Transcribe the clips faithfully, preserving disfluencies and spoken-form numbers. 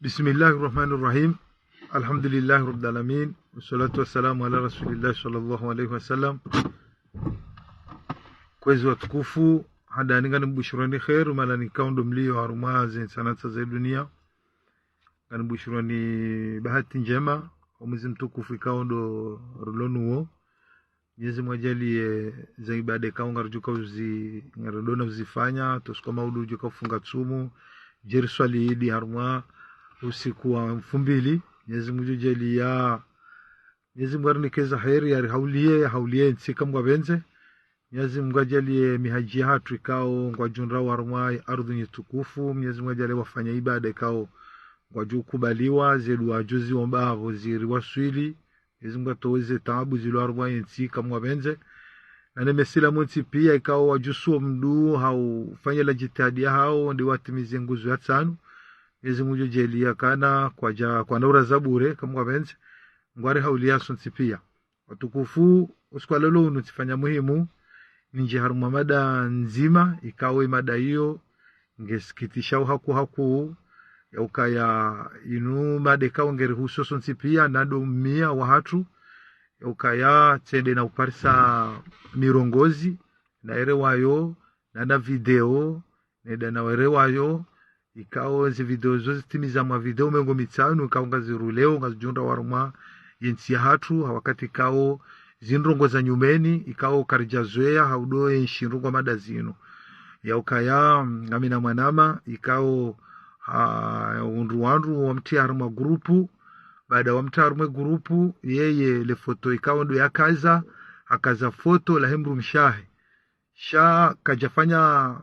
بسم الله الرحمن الرحيم. الحمد لله رب العالمين، والصلاة والسلام على رسول الله صلى الله عليه وسلم. Kwezi watukufu, handani nganimbushironi kheri, mana nikao ndo mlio harumwa ze ntsanantsa ze dunia. Nganimbushironi bahati njema, omwezi mtukufu ikao ndo rilo nuwo. Mwenyezi Mungu ajaliye ze ibada ikao ngaridjoka uzi-, ngaridona uzifanya, tosuka maudu udjoka ufunga tsumu, djeri swali idi harumwa usiku wa mfumbili. Mwenyezi Mungu ajaliya, Mwenyezi Mungu arinike za heri, yarihauliye, yahauliye ntsi kamwe ngwapvendze. Mwenyezi Mungu ajaliye mihaji yahatru ikao ngwadjo ndrawo harumwa ardhu nyi tukufu. Mwenyezi Mungu ajaliye wafanya ibada ikao ngwadjo kubaliwa, ze dua wadjo ziomba apvo ziriwaswili. Mwenyezi Mungu atowe ze taabu zilo harumwa ye ntsi kamwe ngwapvendze. Na ne mesilamu ntsi pia ikao wadjusuo mdu haufanya la jitihadi yahao, nde watimize nguzo ya tsanu. Mwenyezi Mungu ajaliya kana kwadja, kwana uraza bure kamwe ngwapvendze. Ngwarihauliya sontsi pia. Watukufu, usiku wa leo unu ntsifanya muhimu, nindje harumwa mada ndzima, ikao ye mada iyo ngesikitishao haku haku, yaukaya inu mada ikao ngerihusu sontsi pia, na ndo mia wahatru, yaukaya tsende na uparisa mirongozi, na erewayo, na na video, neda na werewayo, ikao ze video zo zitimiza mwa video mengo mitsanu, ikao ngaziruleo, ngazidjo ndrawo harumwa ye ntsi yahatru, ha wakati ikao zindrongo za nyumeni, ikao karidjazoweya, haudo enshi ndrongo mada zinu. Yaukaya, ngamina mwanama, ikao, ha, undru wandru wamtriya harumwa grupu, baada wamtriya harumwa grupu, yeye le foto ikao ndo yakaza, hakaza foto lahe mdrumshe wahe. Sha kadjafanya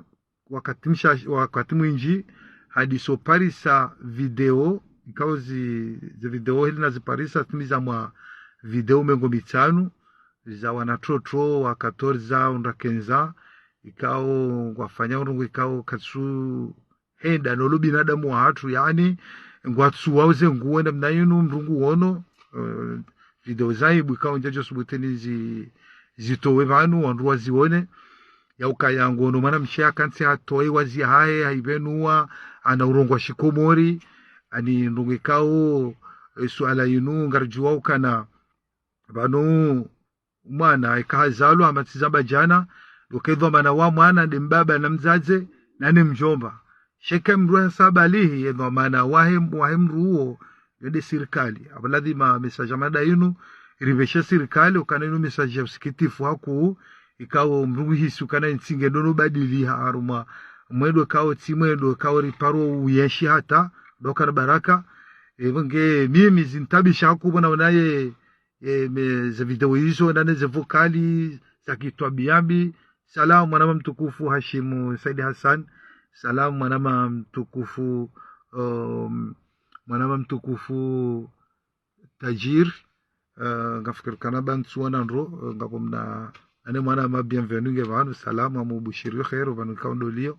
wakati msha-, wakati mwindji, hadiso parisa video, ikao zi, zi video heli naziparisa timiza mwa video mengo mitsanu, za wana trotro wa quatorze ans, undra quinze ans, ikao ngwafanya urungu ikao katsu henda nolo binadamu wahatru, yaani, ngwatsuwao ze nguo namna inu mdru nguono, eh, video za aibu ikao ntsudjo subutu nizi-, zitowe pvanu, wandru wazione. Yaukaya ngono mwanamshe yakantsi hatowe wazi hahe, haipvenuwa, ana urongowa shikomori, ani ndrongo ikao, eh, suala inu ngaridjuwa ukana, pvanu mwana eka hazalwa hama tsi zamba djana, ndo kedhwamana wa mwana nde mbaba na mdzadze, na ne mdjomba. Sha eka mdru yasabalihi, ye dhwamana wahe, wahe mdru uwo, yo nde sirikali. Apvo ladhima message ya mada inu, ripveshe sirikali, ukana inu message ya usikitifu haku, ikao mdru uhisi ukana ntsi ngedo no badiliha harumwa mwendo ikao tsi mwendo ikao riparo uyenshi hata, ndo kana baraka. Epvo nge mimi zintabisha haku pvona unaye, e, me, ze video izo, nane ze vokali za kitwabiya mbi. Salamu mwanama mtukufu Hashimu Saidi Hassan. Salamu mwanama mtukufu, um, mwanama mtukufu Tajir. Uh, ngafikiri kana pvanu tsuona ndro, uh, ngapvo mna, nane mwanama Bienvenu nge pvanu, salamu amubushiri kheri pvanu ikao ndo liyo.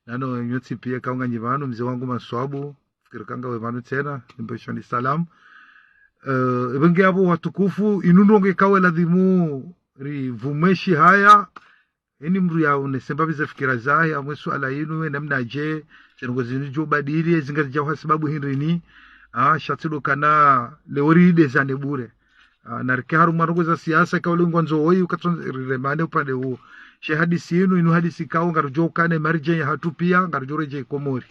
Nano nyontsi pia ikao nganyi pvanu, mze wangu Maswabu, fikiri kanga we pvanu tsena, nimpveshoni salamu. Eh, epvo nge apvo watukufu, inu ndrongo ikao ladhimu ripvumweshi haya, eni mdru yaonese mbapvi ze fikira zahe, amwe suala inu, e namna dje, ze ndrongo zinu djo badili, e zinga zidja ha sababu hindri ni, ah, sha tsi ndo kana, leo ride zane bure. Ah, na rike harumwa ndrongo za siasa, ikao le ngwandzo woyi, ukatso riremane upande uwo. She hadisi inu, inu hadisi ikao, ngaridjo ukane, maridje yahatru pia, ngaridjo redjei Komori.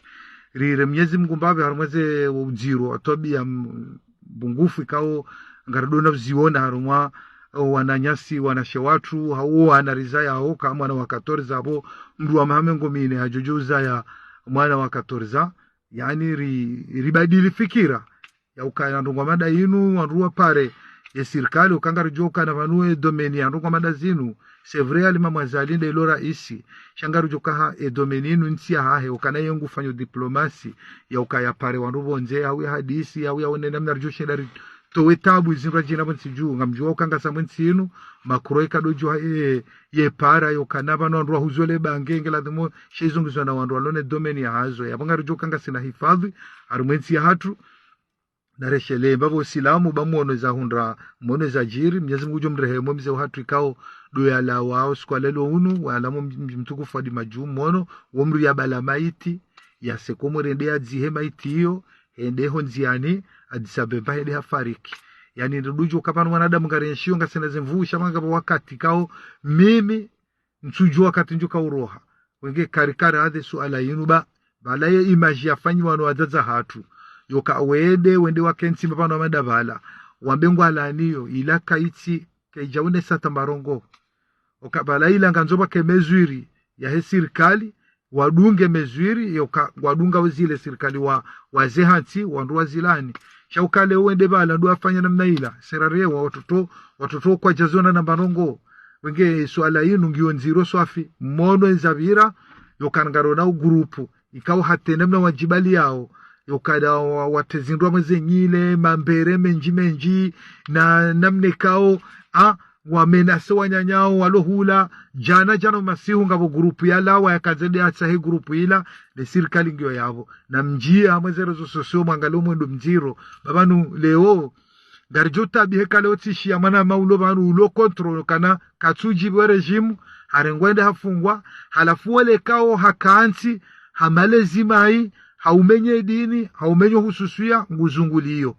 Rire Mwenyezi Mungu mbapvi harumwa ze wo udziro, wa twabiya m-, mbungufu ikao, ngaridona uziona harumwa, o wananyasi, wanashe watru, hau wana rizayao, ka mwana wa quatorze apvo, mdru wa maha mengo mine, hadjodjo uzaya mwana wa quatorze. Yaani ri-, ribadili fikira. Yaukaya ndrongo mada inu, wandru wapare ye sirikali, uka ngaridjo ukana pvanu e domaine ya ndrongo mada zinu. C'est vrai, Ali Mamwazali nde ilo raisi. Sha ngaridjo uka ha e domaine inu ntsi yahahe, ukana ye ngufanyo diplomasi. Yaukaya pare wandru pvondze, hau ya hadisi, hau yaone namna ridjo shinda ritowe tabu zindru djina pvo ntsi dju. Ngamdjuwa uka ngasi mwe ntsi inu, makro ikado djuha e, ye para, yaukana pvanu wandru wahuzole bange, nge ladhimu, she izo ngizo na wandru walone domaine yahazo. Yapvo ngaridjo uka ngasina hifadhi, harumwa e ntsi yahatru, na reshelee mbapvo usilamu, ba mwono za hundra, mwono za djiri, Mwenyezi Mungu djo mrehemu, mze wahatru ikao, ndo yalawa, usiku wa leo unu, walamu mdji mtukufu wa Dimadju mwono, wo mdru yabala maiti, yase Komori yende yadzihe maiti iyo, ende ho ndziani, Addis Abeba hende hafariki. Yaani, ndo udjuwa ukaya pvanu mwanadamu ngari enshio ngasina ze nvuu, sha pvanga pvo wakati kao, mimi, ntsudjuwa wakati ndjo kauroha. Wenge kari kari hadhe suala yinu ba, bala ye image yafanyiwa no wadzadze hatru. Yoka wende, wende wakentsi pvanu wa madabala. Wambe ngwalaniyo, ila kaitsi, kaidja wone sata marongo. Oka bala ila ngandzo pvwake mesure yahe sirikali, wadunge mesure, yoka wadunga wezile sirikali wa, waze hantsi, wandru wazilani. Sha uka leo wende bala ndo afanya namna ila, serarewa, watoto, watoto kwadjazona na marongo. Wenge suala yinu ngiyo ndziro swafi, mono enzapvira, yoka ngarona u grupu, ikao hata namna wadjibali yao, yoka da wa, watezindwa mweze nyile, mambere mendji mendji, na namna ikao, a, wamenase wananyao, walo hula, djana, djana umasihu ngapvo grupu yalawa yakandze nde atsahe grupu ila, ne sirikali ngiyo yapvo. Na mdjia, hamwe ze réseaux sociaux, mwangalie mwendo mdziro, ba pvanu leo, ngaridjo tabihe kale otsishi ya mwana maulo pvanu ulo contrôle kana katsudjibiwa régime, harengwa ende hafungwa, halafu wale kao hakantsi, ha malezi mayi, ha umenye dini, ha umenye hususwiya, nguzunguliyo.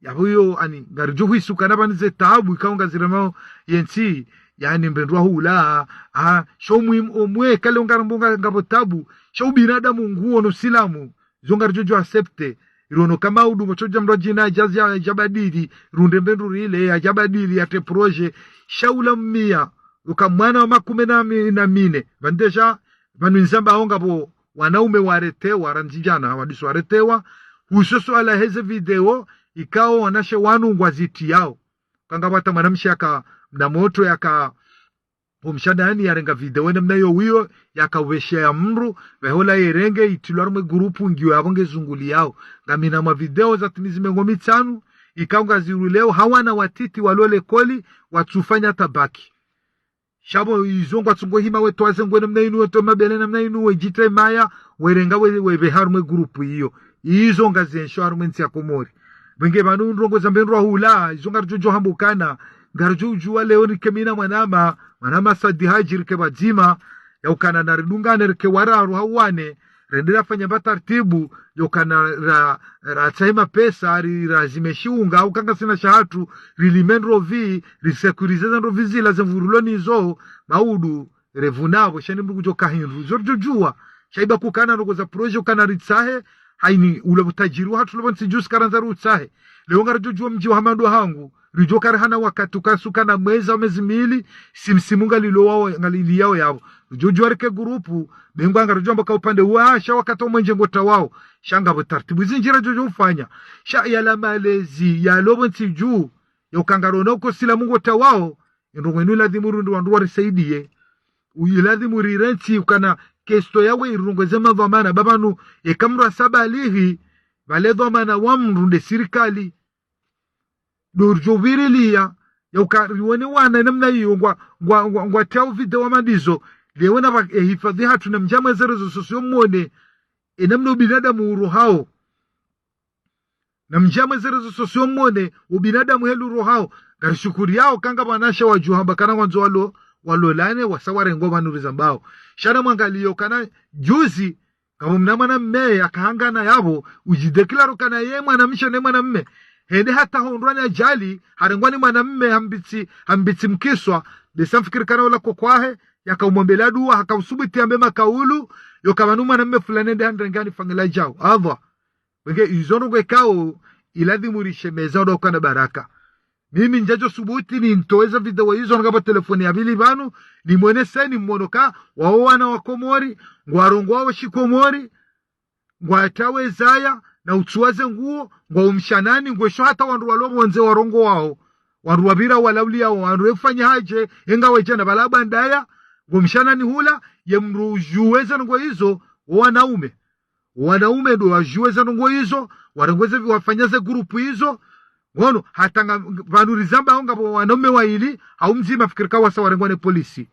Yapvo iyo, ani, ngaridjo hwisa ukana pvanu ze taabu, ikao ngaziremao yentsi, yaani mbe ndrwa hula, a, sho mwi-, omwe, kale ungarambonga ngapvo taabu, sho ubinadamu nguwo no usilamu, izo ngaridjo djo accepter. Irono kama udu ngotsodja mndru adjina adja, adja badili, runde mbe ndru rile, adja badili, yatre projet, sha ula mmiya, uka mwana wa makume na mi-, na mine. Pvanu déjà, pvanu nizambao ngapvo wanaume waretewa, randzi djana, wadiso waretewa, huso suala heze video, ikao wanawashe wanu ngwazitiyao. Kanga pvwata mwanamshe yaka, mna moto yaka, pvo mshandani yarenga video namna iyo wiyo, yakauvesha ya mndru, pvahola yerenge, itilwa harumwe grupu, ngiyo yapvo ngezunguliyao. Ngamina mwa video zatimizi mengo mitsanu, ikao ngaziruleo, ha wana watiti walo likoli, watsufanya tabaki. Sha pvo izo ngwatsungo hima wetwaze ngwe namna inu, wetwe mabele namna inu, wedjitre maya, werenga we, wepve harumwe grupu iyo. Izo ngazienshio harumwe ntsi ya Komori. Pvenge pvanu ndrongo za mbe ndrwa hula, izo ngaridjo djo hamba ukana, ngaridjo udjuwa leo rike mi na mwanama, mwanama Sadi Hadji rike pvadzima, ya ukana naridungane rike wararu hau wane, rende rafanya mba taratibu, yokana ra, ratsahe mapesa, ri, razime shiunga, au kangasina shahatru, rilime ndrovi, risécuriser ze ndrovi zila ze mvuruloni izo, maudu, revunapvo, sha ni mndru kudjo kahindru, izo ridjo djuwa, sha iba kukana ndrongo za projet ukana ritsahe, haini ula utajiri wahatru ula pvo ntsi djusi karandza riutsahe. Leo ngaridjo djuwa mdji wa hamandwa hangu, ridjo kari hana wakati ukasuka na mwezi au mezi mili, simsimu ngalilowao, ngaliliyao yapvo. Ridjo djuwa rike grupu, bengwa ngaridjo amba ka upande wa, sha wakati wa mwenje ngotawao, sha ngapvo taratibu zindji ridjo djo ufanya. Sha yala malezi, yalo pvo ntsi dju, ya uka ngarona uka usilamu ngotawao, indrongo inu ilazimu runde wandru warisaidiye. Uyi ilazimu rirentsi ukana kesto yawe irongeze madhwamana, ba pvanu, eka mndru asabalihi, pvale dhwamana wa mndru nde sirikali. Ndo ridjo uvirilia, ya uka riwone wana namna iyo ngwa, ngwa, ngwa, ngwatrao video wa mandizo, leo na pva, ehifadhi hatru na mdja mwe ze réseaux sociaux mwone, enamna ubinadamu urohao. Na mdja mwe ze réseaux sociaux mwone, ubinadamu helu urohao, ngarishukuriyao kanga pvwanasha wadjuhamba kana ngwandzo walo, walolane, wasa warengwa pvanu rizambao. Sha na mwangaliyo kana juzi, ngapvo mna mwanamme yakahangana yapvo, udjidéclarer ukana ye mwanamshe ne mwanamme. Hende hata hondrwa ni ajali, harengwa ni mwanamme hambitsi, hambitsi mkiswa, besa mfikiri kana ula kokwahe, yakaumwombela dua, hakausubuti yambe makaulu, yoka pvanu mwanamme fulani nde hanrengani fangila djao. Allah. Wenge izo ndrongo ikao, ilazimu rishemeza ndo ukana baraka. Mimi ndjadjo subuti nintowe ze video izo ngapvo telefoni ya pvili pvanu, nimweneseni mwono ka, wao wana wa Komori, ngwarongowao shiKomori, ngwatrao ezaya, na utsuwa ze nguo, ngwao mshanani, ngwesho hata wandru walo pvondze warongowao. Wandru wapvira walauliyao, wandru efanya hadje, enga wedjana pvala bandaya, ngo mshanani hula, ye mndru udjuwe ze ndrongo izo, wo wanaume. Wanaume ndo wadjuwe ze ndrongo izo, warengwe ze, wafanya ze grupu izo. Ngono, hata nga, pvanu rizambao ngapvo wanaume waili, hau mdzima fikiri ka wasa warengwa ne polisi.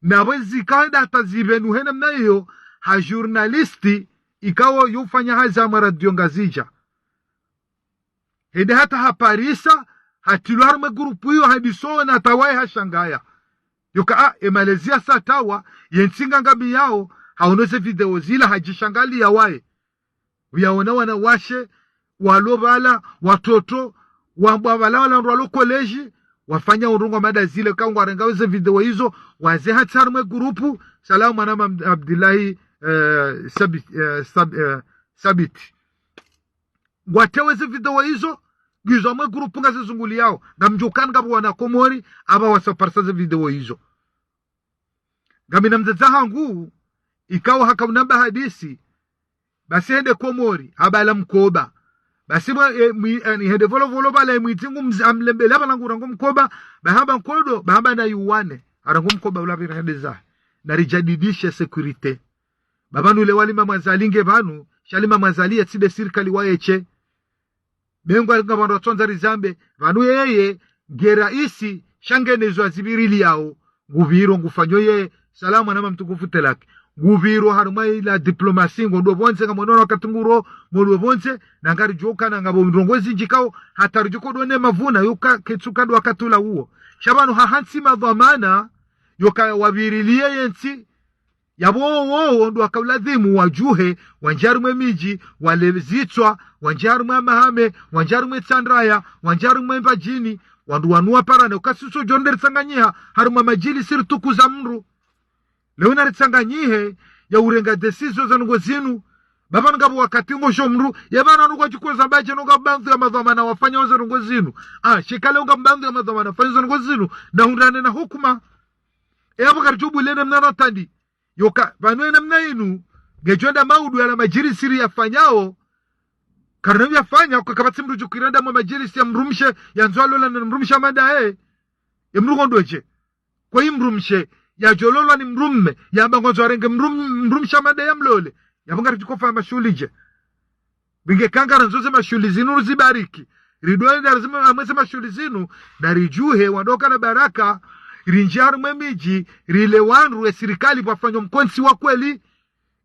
Na pvo zikaenda hata zipvenuhe namna iyo, ha journaliste, ikao yo ufanya hazi ha mwa radio Ngazidja. Hende hata haparisa, hatilwa harumwe grupu iyo, hadisona, hata waye hashangaya. Yoka, a, e malezi yasa tawa, ye ntsi ngangamiyao, haono ze video zila, hadjishangaliya waye. Uyaona wana washe, walo pvala, watoto, wambwa pvala wala wandru walo collège, wafanya undrongoo mada zile, ka ngwarenga weze video izo, waze hata harumwa e groupe. Salamu mwana mam-, Abdillahi, eh, Sabi-, eh, Sab-, eh, Sabiti. Ngwateweze video izo, ngizo harumwa e groupe ngazizunguliyao. Ngamdjo ukana ngapvo wana Komori, amba wasaparisa ze video izo. Ngamina mdzadze hangu, ikao haka unamba hadisi, basi hende Komori, hapvala mkoba. Basi mwa, e, mwi, e, ni hende pvolopvolo pvala, e, mwidzi ngu mzi-, amlembele hapvala ngu rangu mkoba, bahamba nkodo, bahamba na yuwane, harangu mkoba ula pvira hende zahe. Narijadidishe sécurité. Ba pvanu le wali Mamwazali nge pvanu, sha li Mamwazali ya tsi nde sirikali waye she. Be ngwa ngapvo wandru watsondza rizambe, pvanu yeye, nge raisi, sha ngena izo aziviriliyao, ngupviro ngufanyo ye, salamu mwana mtukufu Telaki. Ngupviro harumwa ila diplomasi, ngo ndo pvondze, ngamwono wakati nguro, mo ndo pvondze, na ngaridjo ukana ngapvo ndrongoo zindji ikao, hata ridjo uka ndo ne mavuna, yoka ketsuka ndo wakati ula uwo. Sha pvanu hahantsi madhwamana, yoka waviriliye yentsi, yapvo wowo ndo waka uladhimu wadjuhe, wandje harumwa e midji, wale zitswa, wandje harumwa e mahame, wandje harumwa e Tsandraya, wandje harumwa e Mbadjini, wandru wanu waparane, uka sisi udjo nde ritsanganyiha, harumwa madjilisi ritukuza mndru. Leo naritsanganyihe, ya urenga décision za ndrongoo zinu, ba pvanu ngapvo wakati ngosho mndru, ya pvanu anu kwadjikoza mbaje nonga mbandru ya madhwamana wafanya oze ndrongoo zinu. Ah, shika leo nga mbandru ya madhwamana wafanya oze ndrongoo zinu, na hundrane na hukuma. E apvo karidjo bule ne mnana tandi. Yoka, pvanu ena mna inu, ngedjo enda maudu yala madjilisi riyafanyao, karina yafanya, kwa kapvatsi mndru djo uka enda mwa madjilisi ya mdrumshe, ya ndzo alola na mdrumshe amanda e, e mndru ngondodje. Kwa yi mdrumshe, yadjo lolwa ni mdrumme, yamba ngwandzo arenge mdrum-, mdrumshe amanda ya mlole, yapvo ngaridjo uka fanya mashuhuli dje. Binge kangara ndzo ze mashuhuli zinu ruzibariki. Ridwende rizime amweze mashuhuli zinu, na ridjuhe, wandru waka na baraka, rindje harumwa e midji, rile wandru e sirikali pvwafanywa mkontsi wa kweli.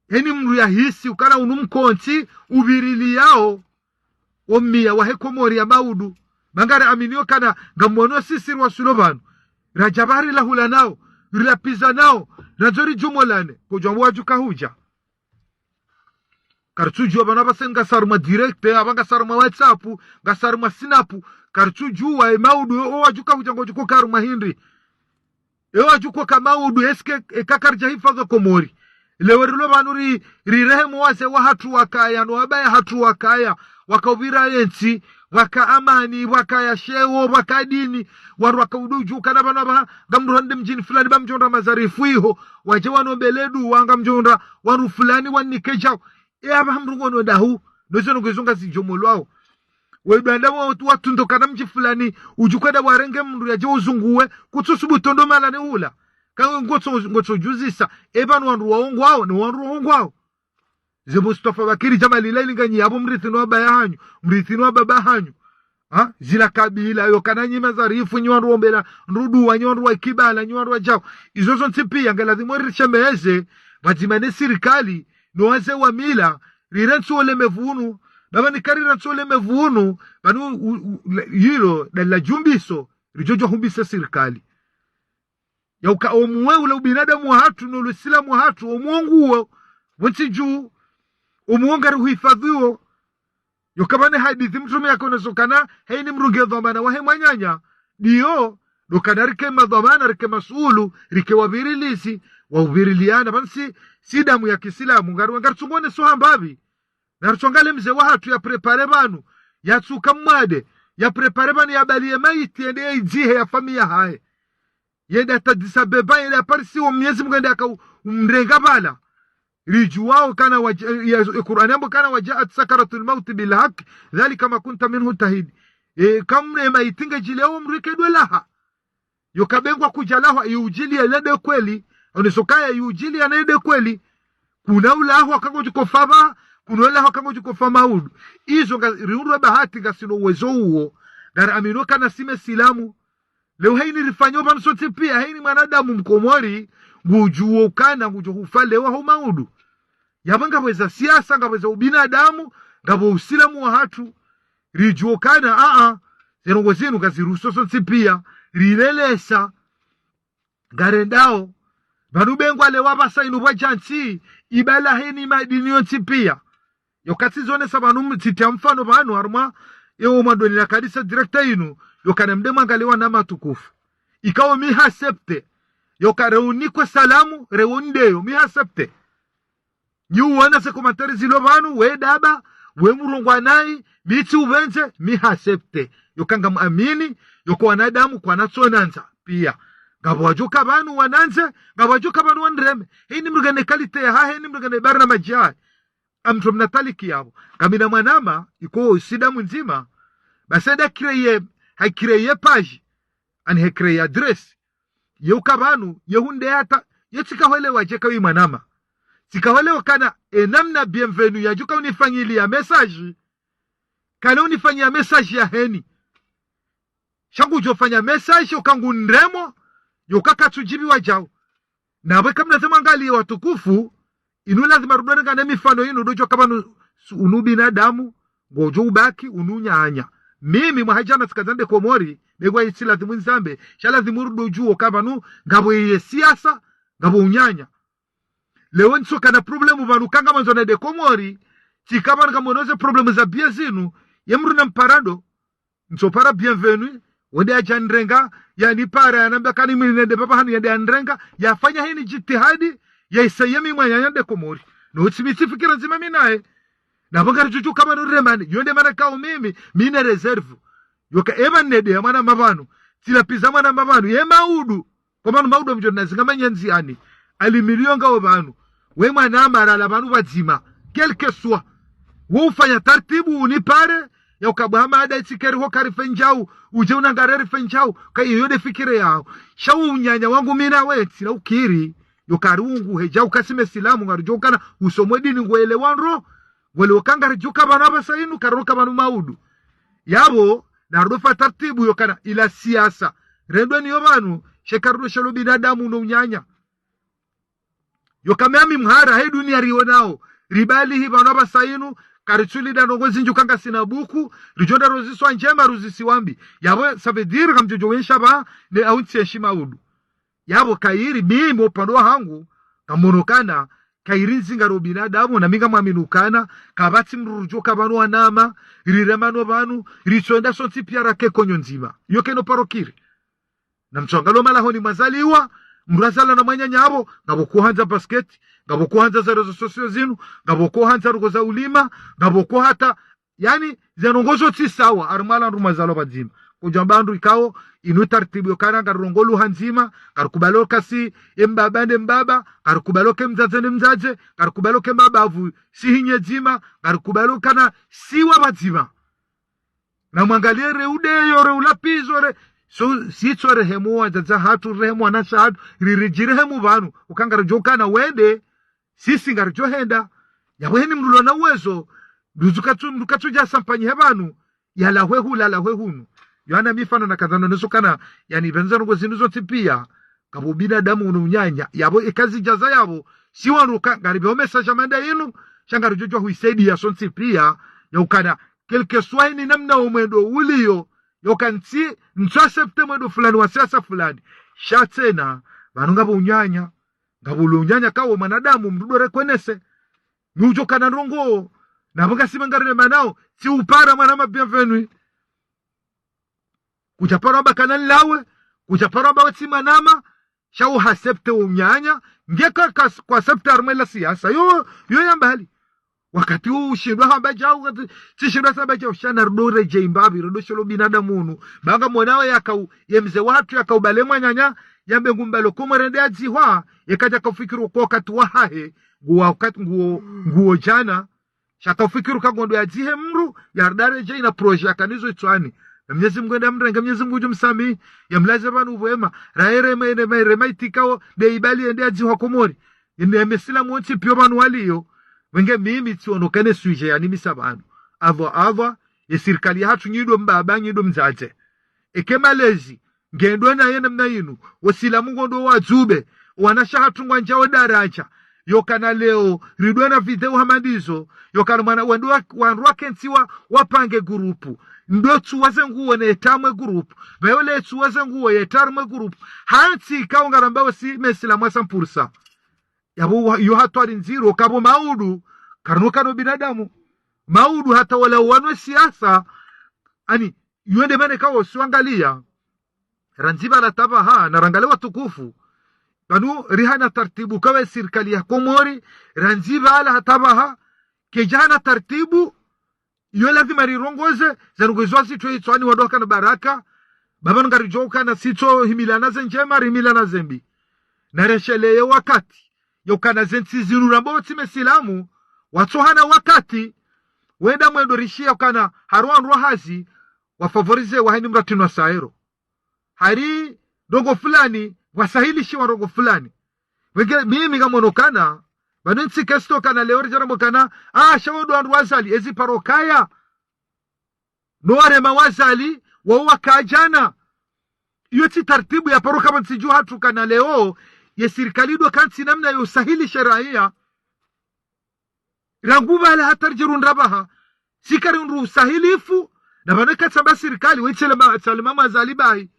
Eni mndru yahisi ukana unu mkontsi, uviriliyao, o mia wahe Komori ya maudu. Ba ngari aminio kana, ngamwono sisi rwasulo pvanu. Radja pvahari lahulanao, rilapvizanao, randzo ridjumolane, kodjwa wadjuka hudja. Karitsudjuwa pvanu apvasa ngasi harumwa direct, apva ngasi harumwa WhatsApp, ngasi harumwa Snap, karitsudjuwa e maudu, o wadjuka hudja ngodjo uka harumwa hindri. E wadjo uka maudu, est-ce que, e ka karidja hifadhwi Komori. Leo rilo pvanu ri, rirehemu wazee wahatru wakaya, no wabaya hatru wakaya, waka upvira yentsi, waka amani, wakaya sheo, waka dini, wandru waka ududju, kana pvanu apvaha, ngamdru hende mdjini fulani ba mdjo ndra mazarifu iho, wadje wanombele duwa ngamdjo ndra, wandru fulani wanike djao. E apvaha mndru ngono ndahu, no ze ndrongoo izo ngazidjomolwao. Wedwanda wa, watundro kana mdji fulani, udjo uka enda warenge mndru yadje uzunguwe, kutsusubutu ndo mahala ne hula. Ka ngotso, ngotso djuzisa, e pvanu wandru waongwao, no wandru waongwao. Ze Mustafa Bakiri Djamali la ilinganyi yapvo mrithi no wabaya hanyu, mrithi no wababa hanyu. Ha? Zila kabila, yo kana nyi mazarifu, nyi wandru wombela, ndru duwa, nyi wandru wa ikibala, nyi wandru wa djao. Izo zontsi pia, nge ladhimu rishemeze, pvadzima ne sirikali, no wazee wa mila, rirantsi ulemevu unu, na pvanu ka rirantsi ulemevu unu, pvanu u, u, la, yilo, da la djumbiso, ridjo djo humbisa sirikali. Ya uka omuwe ule ubinadamu wahatru, no ule usilamu wahatru, omuwe nguwo, wontsi dju, omuwe ngari huhifadhwiwo. Yoka pvanu e hadisi mtrume yaka oneso kana, heni mndru nge dhwamana wahe mwananya. Ndiyo, ndo kana rike madhwamana, rike masuulu, rike wavirilisi, wa uviriliyana, pvanu si, si damu ya kisilamu, ngari, ngari tsungone so hambapvi. Nari tsongale mze wahatru ya prépare pvanu, ya tsuka mwade, ya prépare pvanu ya baliye maiti, yende ya idzihe ya famiyi yahahe. Yende hata Addis Abeba, yende ya parisiwa Mwenyezi Mungu yende yaka u-, umrenga pvala. Ridjuwao kana wa, ya, ya Qur'ani yambo kana وجاءت سكرة الموت بالحق ذلك ما كنت منه تحيد. E, kamre maiti nge djile o mndru ike dwe laha. Yoka be ngwa kudja lahwa, yudjiliya ile nde kweli. Oneso kaya yudjiliya ne nde kweli. Kuna ulahwa ka ngodjo uka fa pva, kuna ulahwa ka ngodjo uka fa maudu. Izo nga, riundrwa bahati ngasina uwezo uwo. Ngari aminio kana si mesilamu. Leo heni rifanyo pvanu sontsi pia, heni mwanadamu mkomori, ngudjuwo kana, ngudjo hufa leo ho maudu. Yapvo ngapvo eza siasa, ngapvo eza ubinadamu, ngapvo usilamu wahatru. Ridjuwo kana, a-a, ze ndrongoo zinu ngaziruhusu sontsi pia, rilelesa, ngarendao. Pvanu be ngwalewa pvasa inu pvwadja ntsi, ibala heni madini yontsi pia. Yoka tsizonesa pvanu, tsitia mfano pvanu harumwa, yo mwandoni na kalisa directeur inu, yoka namde mwangalie wanama watukufu. Ikao mi hasepte, yoka reunikwe salamu, reundeyo, mi hasepte. Nyi uwana ze commentaire zilo pvanu, we daba, we murongwa nayi, mi tsi upvendze, mi hasepte. Yoka ngamuamini, yoka wanadamu kwana tsonandza, pia. Ngapvo wadjoka pvanu wanandze, ngapvo wadjoka pvanu wanireme. Heni mrugane kalite yahahe, heni mrugane barnamaji yahahe. Amtso mna taliki yapvo. Kamina mwanama, iko sida mundzima. Basi nda créer, ha créer page. Ani he créer adresse. Ye uka pvanu, ye hunde hata, ye tsika hwelewa djeka wi mwanama. Tsika hwelewa kana, e namna bienvenue yadjuka unifanyiliya message. Kana unifanyia message ya heni. Sha ngudjofanya message, uka ngu nremo, yoka katsudjibiwa djau. Na pvwe kamna ze mwangalie watukufu, inu lazima rudorengane mifano inu, dodjo ka pvanu, unu binadamu, ngodjo ubaki, unu nyanya. Mimi mwahadjana tsika ndzande Komori, begwa itsi lazimu nizambe, sha lazimu rudodjuo ka pvanu, ngapvo ye siasa, ngapvo unyanya. Leo ntsokana problème pvanu ka ngamandzo nende Komori, tsika pvanu kamonoze problème za biye zinu, ye mdru na mparando, ntsopara bienvenue, wende yadja nirenga, yanipara, yanambia kani mwini nende pvapva hanu yende yanirenga, yafanya heni djitihadi, ya isaye mi mwananya nde Komori. No utsi mi tsi fikira ndzima mi naye. Na pvo ngaridjudjuka pvanu riremane, yo nde mana kao mimi, mi ne réserve. Yoka epva nende ya mwanama pvanu, tsilapviza mwanama pvanu, ye maudu, kwa pvanu maudu mdjo nazinga manyandziani. Ali milioni ngawo pvanu. We mwanama rala pvanu pvadzima. Quel que soit. Wo ufanya tartibu unipare, ya uka bwa hama ada itsikeri ho karife ndjau, udje unangare rife ndjau, ka iyo nde fikire yao. Sha unyanya wangu mi nawe, tsina ukiri, yoka ari ungu, hedja uka si mesilamu, ngaridjo ukana, usomwe dini ngwelewa ndro, ngwelewa ka ngaridjuka pvanu apvasa inu, karoka pvanu maudu. Yapvo, narudo fa tartibu yokana ila siasa. Rendwe ni yo pvanu, she karudo shelo binadamu no unyanya. Yoka mi ami mhara, he dunia rionao. Ribalihi pvanu apvasa inu, karitsulida ndrongo zindji uka ngasina buku, ridjo nda roziswa ndjema, ruzisiwa mbi. Yapvo, ça veut dire kamdjodjo wensha pva, ne au ntsi enshi maudu. Yapvo kayiri, mimi upande wahangu, ngamono kana, kayiri ndzingaro binadamu, na mi ngamwamini ukana, kapvatsi mdru rudjoka pvanu wanama, riremano pvanu, ritsonda sontsi pia rake konyo ndzima. Yo keno paro kiri. Na mtsongalo malahoni mwazaliwa, mdru azalwa na mwananya yapvo, ngapvo kuhandza basket, ngapvo kuhandza za réseaux sociaux zinu, ngapvo kuhandza ndrongo za ulima, ngapvo kuhata, yani, ze ndrongo zo tsi sawa, harumwa la ndru mwazalwa pvadzima. Kudjamba ndru ikao, inu tartibu yokana, ngarirongo lugha ndzima, ngarikubalo ka si, e mbaba nde mbaba, ngarikubalo ke mdzadze nde mdzadze, ngarikubalo ke mabavu, si hinyedzima, ngarikubalo kana, si wapvadzima. Na mwangalie re udeyo, re ulapvizo, re, so, si tso rehemu wadzadze hatru, rehemu wanashe hatru, riridjirehemu pvanu, uka ngaridjo ukana wende, sisi ngaridjo henda, yapvo heni mdru lo na uwezo, nduzu katsu, ndu katsudja sampanyi he pvanu, yalahwe hula, yalahwe hunu. Yohana mifano na kazano neso kana, yani pvendza ndrongo zinu zontsi pia, ngapvo binadamu unu unyanya, yapvo eka zidjaza yapvo, si wanu ka, ngaripveo message ya manda inu, sha ngaridjo djuwa huisaidia sontsi pia, ya ukana, quel que soit ni namna omwendo uliyo, yoka ntsi, ntsu accepte mwendo fulani wa siasa fulani. Sha tsena, pvanu ngapvo unyanya, ngapvo ulo unyanya kawo mwanadamu, mdru do reconnaître. Mi udjo kana ndrongo, na pvo ngasi mangarire manao, tsi upara mwanama bienvenue. Kudja paro amba kana nlawe, kudja paro amba we tsi mwanama, sha u accepte unyanya, nge ka, ka, ku accepte harumwa la siasa, yo, yo ya mbali. Wakati u ushindwa hamba djau, wakati tsishindwa samba djau, sha na rudo redjei mbapvi, rudo shelo binadamu unu. Ba ngamwonao yakau, ye mze watru yakau bale mwananya, yambe ngumbalo Komori nde adzihwa, yeka djaka ufikiri uka wakati wahahe, nguwo wakati, nguwo, nguwo djana, sha ka ufikiri uka ngondo yadzihe mdru, yarida redjei na projet yakanazo itswani. Na Mnyezi Mngu enda mrenge, Mnyezi Mngu udjo msamihi, yamlaze pvanu upvwema, raere ma, ene ma, ere ma itikao, nde ibali yende yadzihwa Komori. Ende ya mesilamu wontsi pia pvanu waliyo, wenge mimi tsiono kene sujet yanimisa pvanu. Apvo, apvo, ye sirikali yahatru nyi ndo mbaba, nyi ndo mdzadze. Eke malezi, ngendwe naye namna inu, wasilamu ngondo wadzube, wanashe hatru ngwandjao daraja, yokana leo, ridwe na video hama ndizo, yokana mwana, wandru wa, wandru wakentsi wa, wapange gurupu, ndo tsuwa ze nguwo ne tamwe gurupu, pvayo le tsuwa ze nguwo ye tarumwe gurupu, hantsi ikao ngaramba wasi mesilamu wa sampursa. Yapvo wa, yo hatwari ndziro, kapvo maudu, karinu kano binadamu. maudu hata wala wanu e siasa, ani, yo nde mana ikao si wangaliya. Randzi pvala hata pvaha, na rangalie watukufu. Pvanu rihana tartibu kawe sirikali ya Komori, randzi pvala hata pvaha, kayidjahana tartibu, yo lazima rirongoze, zarongoziwa zitwe itswani wandru wakana baraka, pvapvanu ngaridjo ukana sitso himilana ze ndjema, rihimilana ze mbi. Na resheleye wakati, yokana ze ntsi zinu ramba wo tsi mesilamu, watsohana wakati, wenda mwendo rishiya ukana, harumwa ndrwa hazi, wafavorize waheni mratinu wa saero. Hari ndrongo fulani, wasahilishiwa ndrongo fulani. Wenge, mimi ngamono ukana, pvanu ntsi kayitsi ukana leo ridja ramba ukana, ah, sha wo ndo wandru wa Azali, ezi paro kaya. No warema wa Azali, wao wakadjana. Iyo tsi tartibu ya paro kama ntsi dju hatru ukana leo, ye sirikali ndo kantsi namna yo usahilishe raiya. Rangu pvala hata ridje runda pvaha. Si karihundru usahilifu, na pvanu ikatsamba sirikali, we tsele ma-, tsele mama Azali bahi.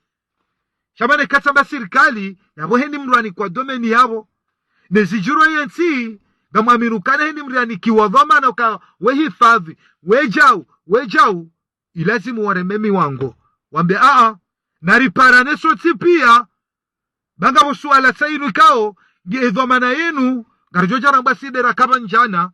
Sha pvanu ikatsamba sirikali, yapvo heni mndru anikwa domaine yapvo. Ne zidjiro ye ntsi, ngamwamini ukana heni mndru anikiwa dhwamana uka we hifadhwi, we djau, we djau, ilazimu wareme miwango. Wambe, aa, na riparane sontsi piya, ba ngapvo suala tsa inu ikao, nge dhwamana yinu, ngaridjo dja ramba si nde rakapva ndjana.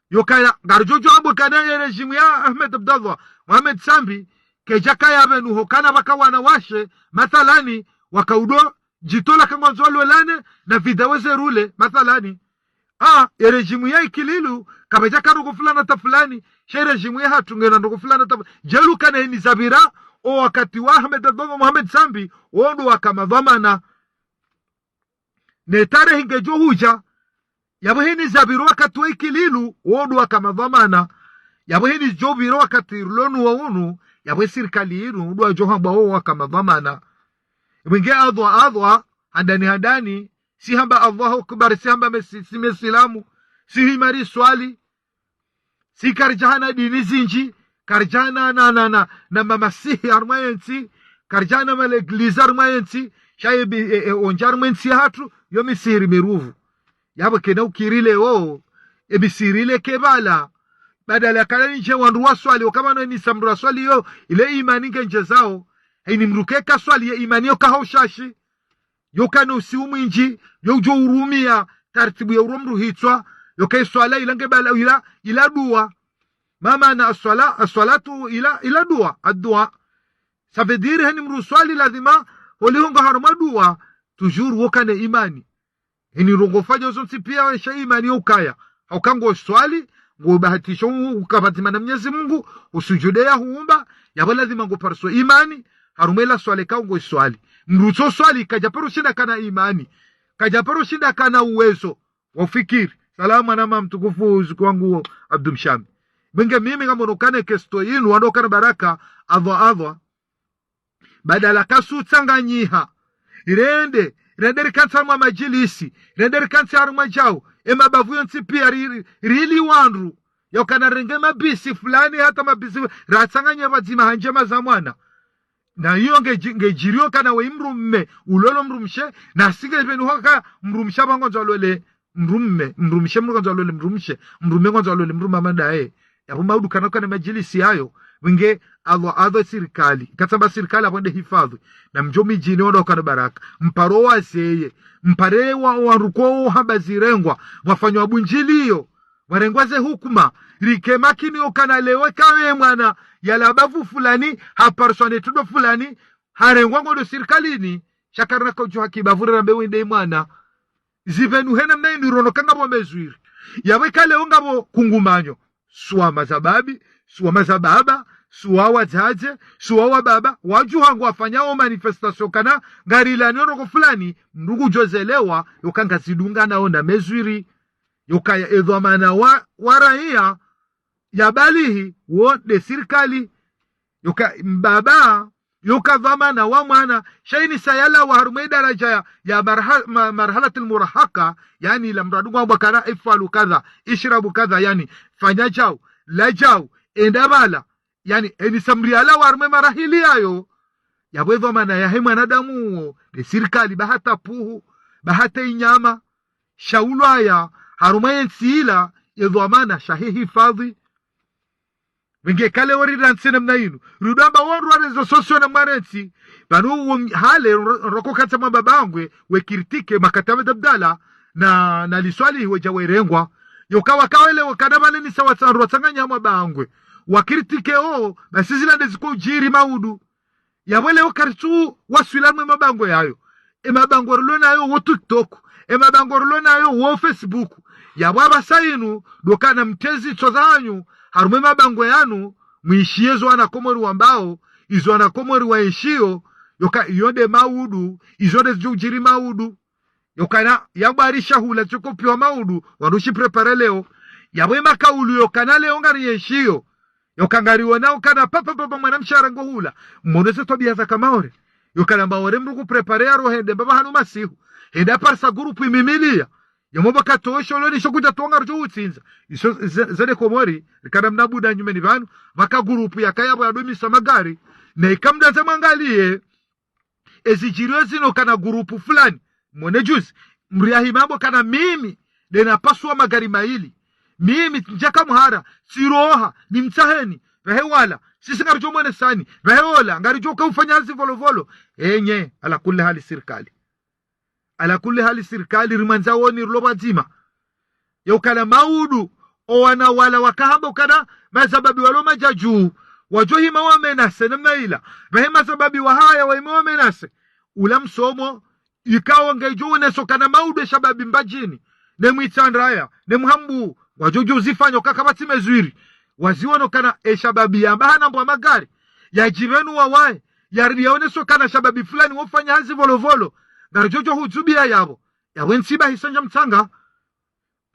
Yokaya, ngaridjo djo amba ukana ye régime ya Ahmed Abdallah, Mohamed Sambi, kayidja kaya pvanu hukana pvaka wanawashe, mathalani, wakaudo, djitola ka ngwandzo walolane, na vidéo ze rule, mathalani. Ah, ye régime ya Ikililu, kapvadjaka ndrongo fulani hata fulani, sha ye régime ya hatru ngena ndrongo fulani hata fu-, djeli ukana heni zapvira, o wakati wa Ahmed Abdallah Mohamed Sambi, wo ndo waka madhwamana. Ne tarehi ngedjo hudja, yapvo heni zapvira wakati wa Ikililu, wo ndo waka madhwamana. Yapvo heni djo pvira wakati rilo nuwo unu, yapvo sirikali inu, ndo wadjo hamba wo waka madhwamana. Mwinge adhwa, adhwa, handani, handani, si hamba Allahu Akbar, si hamba mesi-, si mesilamu, si hima riswali, si karidjahana dini zindji, karidjahana na, na, na, na mamasihi harumwa ye ntsi, karidjahana maleglize harumwa ye ntsi, sha ye bi-, e, e, ondja harumwa ye ntsi hatru, yo misihiri miruvu. Yapvo kena ukiri leo, e misihiri ile ke pvala, badala kala nindje wandru waswali, ukama no nisa mndru aswali yo, ile imani ngendje zao, heni mndru ke kaswali ye imani yo kaha ushashi, yokana usiu mwindji, yo udjo urumia tartibu ya uro mndru hitswa, yoka iswala ila nge pvala ila, ila dua. Ma maana aswala, aswalatu ila, ila dua, adua. Ça veut dire heni mndru uswali lazima, holiho nga harumwa dua, toujours wokane imani. Heni ndrongo ufanya zontsi piya weshe imani yo ukaya. Hauka ngo swali, ngo bahatisho u-, ukapvadzima na Mwenyezi Mungu, usujude ya huumba, yapvo lazima ngo pariso imani, harumwa ila swala ikao ngo iswali. Mndru utso swali, kadja paro shinda kana imani. Kadja paro shinda kana uwezo wa ufikiri. Salamu mwanama mtukufu zuku wangu Abdul Mshami. Mwinge mimi ngamono ukana ye kesto inu, wandru wakana baraka, adhwa, adhwa. Badala kasu tsanganyiha. Rende, rende rikantsi harumwa madjilisi, rende rikantsi harumwa djau, e mabavu yontsi piya ri-, ri-, rili wandru. Yaukana renge mabisi fulani hata mabisi fu-, ratsanganye pvadzima ha ndjema za mwana. Na iyo nge dji-, nge djiriyo kana we mdrume, ulolo mdrumshe, na si nge pvenu haka mdrumshe apvo ngwandzo alole mdrume, mdrumshe mdru ngwandzo alole mdrumshe, mdrume ngwandzo alole mdrume hama ndaye. Yapvo maudu kana kana madjilisi yayo, mwinge adhwa, adhwa sirikali. Katsamba sirikali apvo nde hifadhwi. Na mdjo midjini wandru wakana baraka. Mparo wazeye. Mpare wa, wandru ko hamba zirengwa. Mwafanywa bundjiliyo. Warengwa ze hukuma. Rike makini yokana leo kawe mwana. Yala bavu fulani, hapariswa ne tudo fulani, harengwa ngo ndo sirikalini. Sha karina kaudjo haki bavu rirambe wende mwana. Zipvenu hena mna inu rono ka ngapvo mesure. Yapvo ika leo ngapvo kungumanyo. Suwa mazababi, suwa mazababa, suwa wadzadze, suwa wababa, wadjuha ngwafanyao manifestation kana, ngarilani yo ndrongo fulani, mndru ngudjo zelewa, yoka ngazidungana wo na mesure, yokaya e dhwamana wa, wa raiya, ya balihi, wo nde sirikali, yoka mbaba, yoka dhwamana wa mwana, sha ini sa yalawa harumwa ye daraja ya, ya marha-, ma-, marhalatil murahaka, yani la mndru adungwa amba kana ifwalu kadha, ishrabu kadha, yani fanya djau, la djau, enda pvala, yani eni sa mndru yalawa harumwa ye marahili yayo, yapvo e dhwamana yahe mwanadamu uwo, nde sirikali ba hata puhu, ba hata inyama, sha ulwaya, harumwa ye ntsi ila, ye dhwamana sha hihifadhwi. Wenge kale wori rantsi namna inu. Rudamba wondru wa réseaux sociaux na mwarentsi. Pvanu wo m-, hale ro-, roko katsa mwa mabangwe, we critiquer Makataba Abdallah na, na Liswali we dja werengwa. Yoka wakawele wo kana pvale ni sawa tsandru watsanganya mwa bangwe. Wa critiquer o, basi zila nde ziko udjiri maudu. Yapvo leo karitsu waswila mwe mabangwe yayo. E mabangwe rilo nayo wo TikTok. E mabangwe rilo nayo wo Facebook. Yapvo apvasa inu, ndo kana mtezi tso zanyu, harumwa e mabangwe yanu, mwishiye zo wana Komori wambao, izo wana Komori waishiyo, yoka iyo nde maudu, izo nde zidjo udjiri maudu. Yokana, yapvo ari shahula tsi kopiwa maudu, wandru shi préparer leo. Yapvo e makaulu yokana leo ngari yeshiyo. Yoka ngari wona ukana papa papa mwana mshe ara ngo hula. Mwono ze twabiya za ka Maore. Yokana Maore mndru ku préparer yaro hende mbapvi hanu masihu. Hende aparisa groupe imimiliya. Yamwamba katowe sholoni sho kudja tonga rudjo utsindza. Iso ze-, zende Komori, rikana mna buda nyumeni pvanu, pvaka groupe yaka yapvo yadomisa magari. Na ika mdandza mwangaliye, ezidjiriyo zinu kana groupe fulani. Mwone juzi, mdru yahima yambe kana mimi, nde napasua magari mayili. Mimi, ndjaka mhara, tsiroha, nimtsaheni, pvahe wala, sisi ngaridjo mwonesani, pvahe ola, ngaridjo ka ufanya hazi volovolo. Enye, ala kulli hali sirikali. Ala kulli hali sirikali, rimwandza woni rilo pvadzima. Yokana maudu, o wana wala wakahamba ukana, mazababi walo madjadju, wadjo hima wa menace namna ila. Pvahe mazababi wahaya wahima wa menace. Ula msomo, ikao ngedjo uneso kana maudu e shababi Mbadjini, ne Mwitsandraya, ne Mhambu, wadjo djo zifanya kaka pvatsi mezwiri. Waziwono kana e shababi yamba hana mbwa magari. Yadjipvenu wawaye, yaridi yaoneso kana shababi fulani wofanya hazi volovolo. Ngaridjo djo hudzubiya yapvo. Yapvo ntsiba hisanja mtsanga.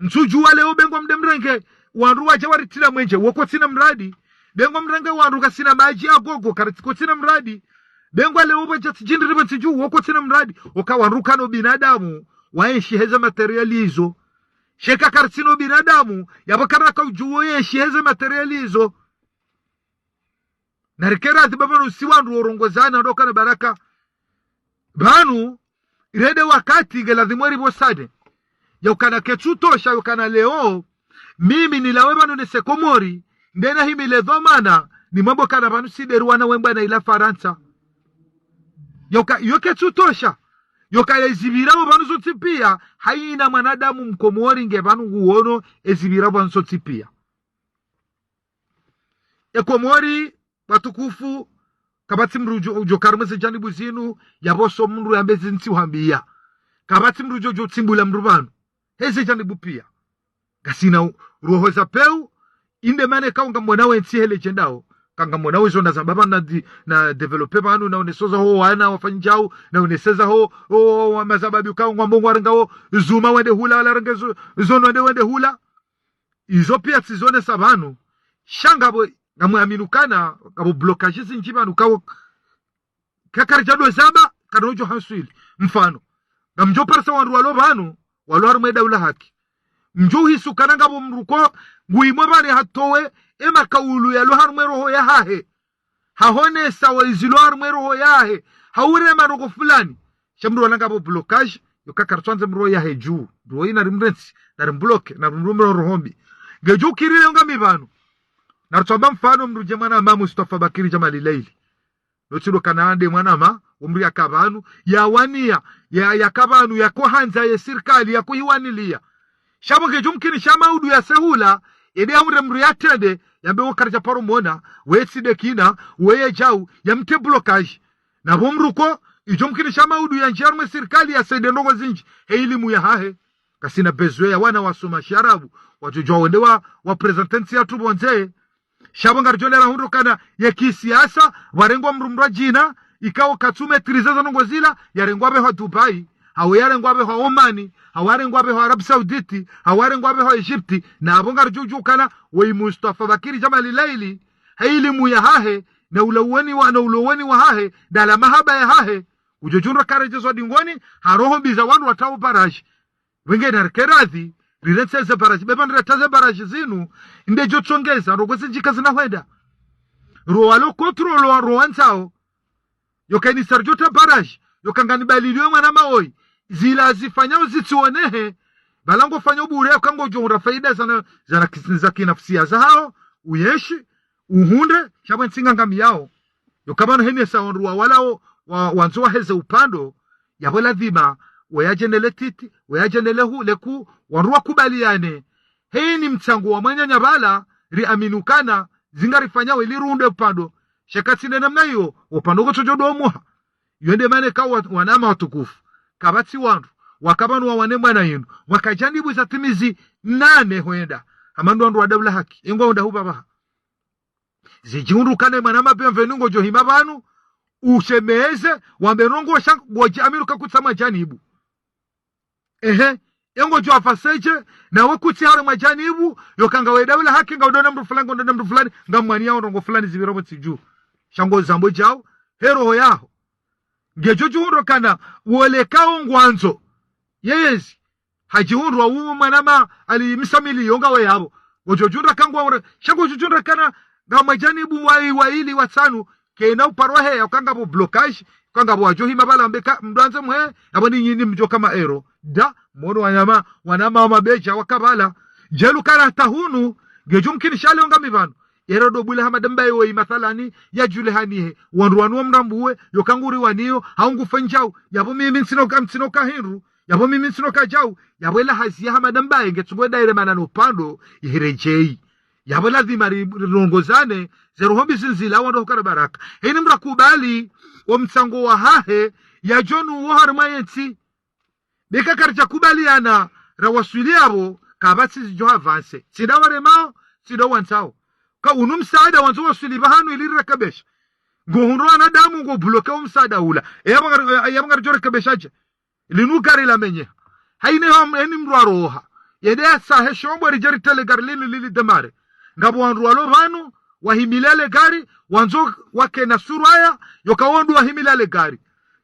Ntsudjuwa leo bengwa mde mrenge, wandru wadja waritila mwenje, woko tsina mradi. Bengwa mrenge wandru kasina madji ya gogo, karitsi kotsina mradi. Bengwa leo wadja tsidjindiri pvantsi dju, woko tsina mradi. Oka wandru kano binadamu, waenshi heze matériel izo. Sheka karitsino binadamu, yapvo karaka udjuwo yenshi heze matériel izo. Na rikera ati pvapvanu si wandru worongozana, ndo kana baraka. Pvanu, irende wakati nge ladhimu eripvosane. Yokana ketsutosha, yokana leo, mimi nilawe pvanu nese Komori, ndena himi le dhwamana, nimwambe kana pvanu sideri wana wembwa na ila Farantsa. Yoka, yo ketsutosha, yoka ezipvirao pvanu zontsi piya, haina mwanadamu Mkomori nge pvanu nguwono ezipvirao pvanu zontsi piya. E Komori, watukufu, kapvatsi mndru udjo, udjo ka harumwa ze janibu zinu, yapvo so mndru yambe zintsi uhambiya. Kapvatsi mndru udjo, udjo tsimbula mndru pvanu. Heze janibu piya. Ngasina u-, roho za pewu, inde mana kaunga mwana wentsi hele djendao. Kanga mwana wezo na zamba pvanu na di-, na développer pvanu, na uneso za ho wana wafanyao, na uneseza ho, ho, ho, mazababi kaunga mbongo warengao, zuma wende hula, wala renge zo-, zono wende, wende hula. Izo piya tsizonesa pvanu, sha ngapvo, ngamwamini ukana, ngapvo blocage zindji pvanu kawo, kakaridja do zamba, kana udjo hanswili. Mfano, ngamdjo parisa wandru walo pvanu, walo harumwa e daula haki. Mdjo uhisi ukana ngapvo mndru ko, nguimwe pvani hatowe, e makaulu yalo harumwa e roho yahahe. Hahonesa wa izilo harumwa e roho yahe. Haurema ndrongoo fulani. Sha mndru wala ngapvo blocage, yoka karitswandze mndru yahe dju. Mndru ina rimrentsi, na rimbloke, na rimrume roho mbi. Ngedjo ukirire yo ngami pvanu. Naritswamba mfano mndru dje mwana mama Mustafa Bakiri Djamali Laili. Notsindo kana nde mwana ma, wo mndru yaka pvanu, yawaniya, ya, yaka pvanu, yakohandza ye sirikali, yakohiwaniliya. Sha pvo ngedjo mkinisha maudu ya sehula, ende yamure mndru yatrende, yambe wo karidja paro mona, we tsi nde kina, we ye djau, yamtre blocage. Na pvo mndru ko, idjo mkinisha maudu yandjiya harumwa e sirikali yasaidie ndrongoo zindji, he ilimu yahahe. Kasina besoin ya wana wasoma shiarabu, wadjo djuwa wende wa, wa présenter ntsi yatru pvondze, Sha pvo ngaridjo nera hundru kana ye kisiyasa, pvarengwa mndru mndru wa djina, ikao katsu maîtriser za ndrongoo zila, yarengwa pvehwa Dubai, hau yarengwa pvehwa Omani, hau yarengwa pvehwa Arabie Saoudite, hau yarengwa pvehwa Egypte, na pvo ngaridjo djuwa ukana, woyi Mustafa Bakiri Djamali Laili, ha ilimu yahahe, na ulaweni wa, na ulaweni wahahe, ndala mahaba yahahe, udjo djundra karedjezwa dingoni, ha roho mbi za wandru watrao barrage. Wenge narike radhi, rirentsi ze barrage. Beba nireta ze barrage zinu, inde djo tsongeza, ndrongoo zindji kazina hwenda. Ro walo contrôle wa ro wandzao. Yoka ini sardjo ta barrage, yoka ngani balilio mwana maoyi. Zila zifanyao zitsionehe, Bala ngofanya ubure, uka ngodjo hundra faida zana, zana kis-, za kinafsia zahaho, uyenshi, uhundre, sha bwe ntsi ngangamiyao. Yoka pvanu hene sa wandru wa wala wo, wa, wandzo waheze upvandro, yapvo ladhima, weyadje nele titi, weyadje nele hu, leku, wandru wakubaliane. Heni mtsango wa mwananya pvala, riamini ukana, zingarifanyao ili rihundre upvandro. Sha katsi nde namna iyo, upvandro ngotsodjo domoha. Iyo nde mana ka wa-, wananya watukufu. Kapvatsi wandru, waka pvanu wawane mwana yinu, wakajanibu za timizi nane hwenda. Hama ndo wandru wa daula haki, engwa hwenda hupvapvaha. Zidjihundru ukana mwananya bienvenu ngodjo hima pvanu, ushemeze, wambe ndrongoo sha, ngodji amini uka kutsi mwa janibu. Ehe, engodjo afaseje, nawe kutsi harimwa janibu, yoka ngawe daula haki, ngawe ndo na mndru fulani, ngawe ndo na mndru fulani, ngamwaniyao ndrongoo fulani zipvira pvo tsidju. Sha ngozambo djau, he roho yaho. Ngedjo djihundru ukana, wolekao ngwandzo. Yeyezi, hadjihundru wa uwo mwananya ali misamili yo ngawe yapvo. Ngodjo djihundru kangwa ure, sha ngodjo djihundru ukana, ngamwa janibu wayi, wayili, watsanu, kena uparwa heya, uka ngapvo blocage, uka ngapvo wadjo hima pvala wambe ka, mdrwandze mwe, yapvo ni nyinyi mdjo kama ero. Da, mwono wananya, wananya wa mabedja waka pvala. Djeli ukana hata hunu, ngedjo mkini sha leo ngami pvanu. Ero ndo bula hama damba yo yi mathalani, yadjule hanihe. Wandru wanu wamrambuwe, yoka nguri waniyo, hau ngufanyao, yapvo mimi ntsina uka, ntsina uka hindru, yapvo mimi ntsina uka djau, yapvo ela hazi ya hama damba ye ngetsungo daire mana no upvandro, ihiredjeyi. Yapvo ladhima ri-, rirongozane, ze roho mbi zindzila, wandru hukana baraka. Heni mndru akubali, wo mtsango wahahe, yadjo nuwo harimwa yentsi. Beka karidja kubaliana, rawaswili yapvo, kapvatsi zidjo avanse. Tsi nda waremao, tsi nda wandzao. Ka unu msaada wandzo waswili pvahanu ili rirekebeshe. Ngohundro wanadamu ngo bloqué wo msaada ula. E yapvo ngari-, e yapvo ngaridjo rekebeshaje. Linu gari lamenyeha. Hayina ham-, heni mndru aroha. Yende yasahe shombo ridje ritrele gari linu lili démarré. Ngapvo wandru walo pvanu, wahimila le gari, wandzo wakena suraya, yoka wo ndo wahimila le gari.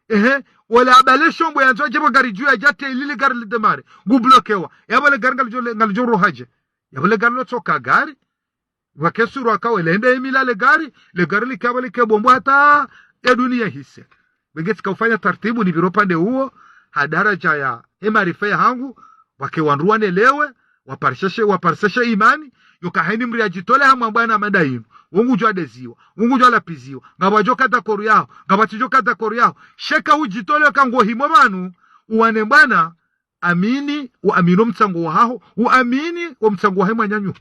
Ehe, wala abale shombo yandzo yadje pvo gari dju yadje yatrele ili le gari li démarré. Ngu bloquéwa. Yapvo le gari ngalidjo, ngalidjo rohaje. Yapvo le gari lotsoka gari. Pvwake surwa kawe lende imila le gari, le gari lika pvo like bombo hata ye duniya ihise. Benge tsika ufanya tartibu nipvire upvande uwo, ha daraja ya ye maarifa yahangu, pvwake wandru wanelewe, wapariseshe, wapariseshe imani, yoka heni mndru yadjitole hamwa bwana mada yinu, wo ngudjo adeziwa, wo ngudjo alapviziwa, ngapvwadjo ka d'accord yaho, ngapvatsidjo ka d'accord yaho, sha eka udjitole yoka ngohimo pvanu, uwane bwana, amini, uamini wo mtsango wahaho, uamini wo mtsango wahe mwananyaho.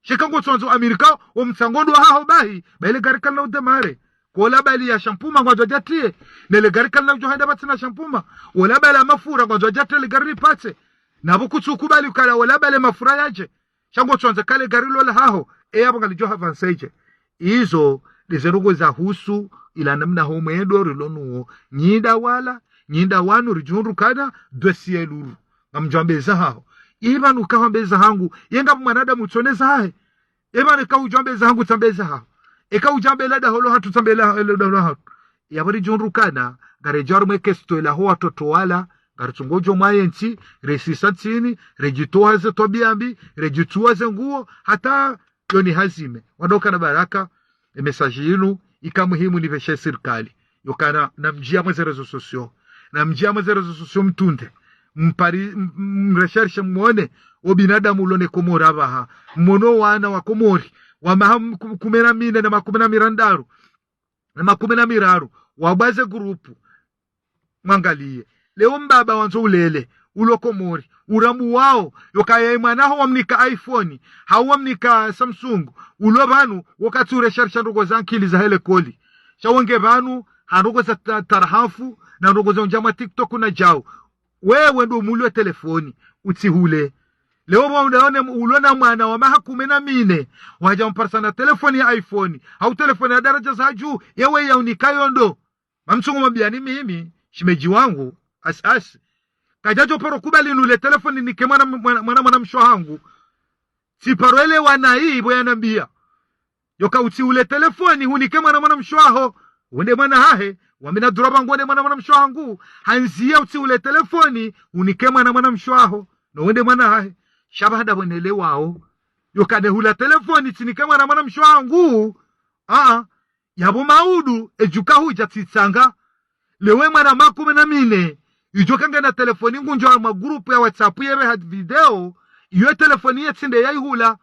Sha eka ngotsuwandzo uamini ka wo mtsango ndo wahaho bahi, bahi le gari kalina udémarré. Ko ola bali ya shampuma ngwandzo yadje yatriye, ne le gari kalina udjo henda pvatsina shampuma. Ola bali ya mafura ngwandzo yadje yatriye le gari lipatse. Napvo kutsu kubali ukaya ola bali ya mafura yadje. Sha ngotsuwandza ka le gari lo lahaho, e yapvo ngalidjo avanse dje. Izo, ndize ndrongoo zahusu, ila namna ho mwendo rilo nuwo. Nyi nda wala, nyi nda wanu ridjihundru ukana, dossier lourd. Ngamdjo wambe zahaho. Ipvanu ka wambe zahangu, ye ngapvo mwanadamu utsone zahahe. Ipvanu ka udjo wambe zahangu tsambe zahaho. Eka udjo wambe la daho lo hatru tsambe la, la daho lo hatru. Yapvo ridjihundru ukana, ngaredjo harumwa ye kesto ila ho watoto wala, ngaritsungo djo mwa yentsi, resisa ntsini, redjitowa ze twabiya mbi, redjitowa ze nguo, hata yo ni hazime. Wandru hukana baraka, e message yinu, ika muhimu nipveshe sirikali. Yokana namdjiya mwe ze réseaux sociaux. Namdjiya mwe ze réseaux sociaux mtunde. Mpari, m-, m-, mrecherche mwone, wo binadamu ulo ne Komori apvaha. Mwono wana wa Komori. Wa maha m-, ku-, kume na mine na makume na mirandaru. Na makume na miraru. Wabwaze groupe. Mwangaliye. Leo mbaba wandzo ulele, ulo Komori, urambuwao, yokaya ye mwanaho wamnika iPhone, hau wamnika Samsung, ulo pvanu, wo katsu recherche ndrongoo za nkili zahe lekoli. Sha wo nge pvanu, ha ndrongoo za ta-, tarahafu, na ndrongoo za undja mwa TikTok na djau. Wewe ndo umulwe telefoni, utsihule. Leo pvo unaone ulo na mwana wa maha kume na mine, wadja mparisa na telefoni ya iPhone, hau telefoni ya daraja za dju, yewe ya unika yo ndo. Mamtsungu mambiyani mimi, shemedji wangu, asi, asi. Kadjadjo paro kubali nule telefoni nike mwana, mwana, mwana, mwana mshe wahangu. Tsiparo elewa nayi, pvo yanambiya. Yoka utsihule telefoni, hunike mwana, mwana mshe waho. Wende mwana hahe, wami na dura pvangu wende mwana, mwana mshe wahangu. Handziya utsihule telefoni, hunike mwana, mwana mshe waho. No wende mwana hahe. Sha pvahanda pvo nelewao. Yoka nehula telefoni, tsinike mwana, mwana mshe wahangu. Aa. Yapvo maudu, edjuka hudja tsitsanga. Lewe mwana makume na mine, Idjo ka ngena telefoni ngundjo harumwa groupe ya WhatsApp yere ha video, iyo telefoni ye tsi nde yaihula.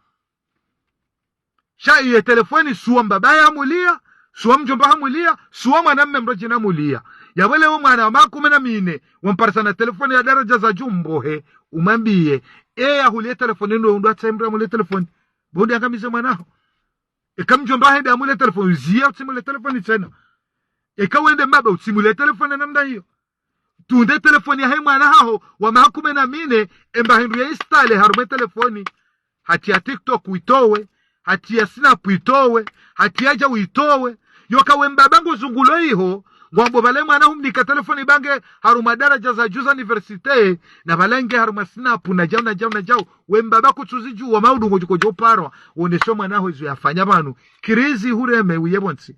Sha iye telefoni suwa mbaba yamulia, suwa mdjomba hamulia, suwa mwanamme mdrodjeni hamulia. Yapvo leo mwana wa maha kume na mine, wamparisa na telefoni ya daraja za dju mbohe, umwambiye, e yahulie telefoni ndo undru atsahe mdru amulie telefoni. Bo undru yangamize mwana haho. Eka mdjomba hende amulie telefoni, uziya utsimule telefoni tsena. Eka wende mbaba utsimule telefoni namna iyo. Tunde telefoni yahe mwana haho wa maha kume na mine, emba hindru ya installe harumwa telefoni. Hatiya TikTok uitowe, hatiya Snap uitowe, hatiya dja uitowe. Yoka we mbaba nguzungulo iho, ngwambo pvale mwana humnika telefoni pvange harumwa daraja za dju za université, na pvale nge harumwa Snap, na djau, na djau, na djau. We mbaba kutsuzidjuwa maudu ngodjo kodjo parwa, woneswe mwana haho izo yafanya pvanu. Crise ihureme uye pvontsi.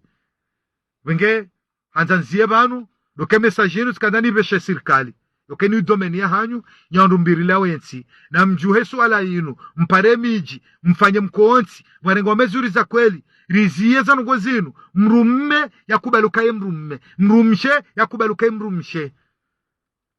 Pvenge, handza ndziye pvanu, ndo ke message inu tsikandza nipveshe sirikali. Yoka inu domaine yahanyu, nyi wandru mbili la wentsi. Namdjuhe suala inu, mpare midji, mfanye mkontsi, mwarenge wa mezuri za kweli, riziye za ndrongo zinu, mdrumme yakubali ukaye mdrumme, mdrumshe yakubali ukaye mdrumshe.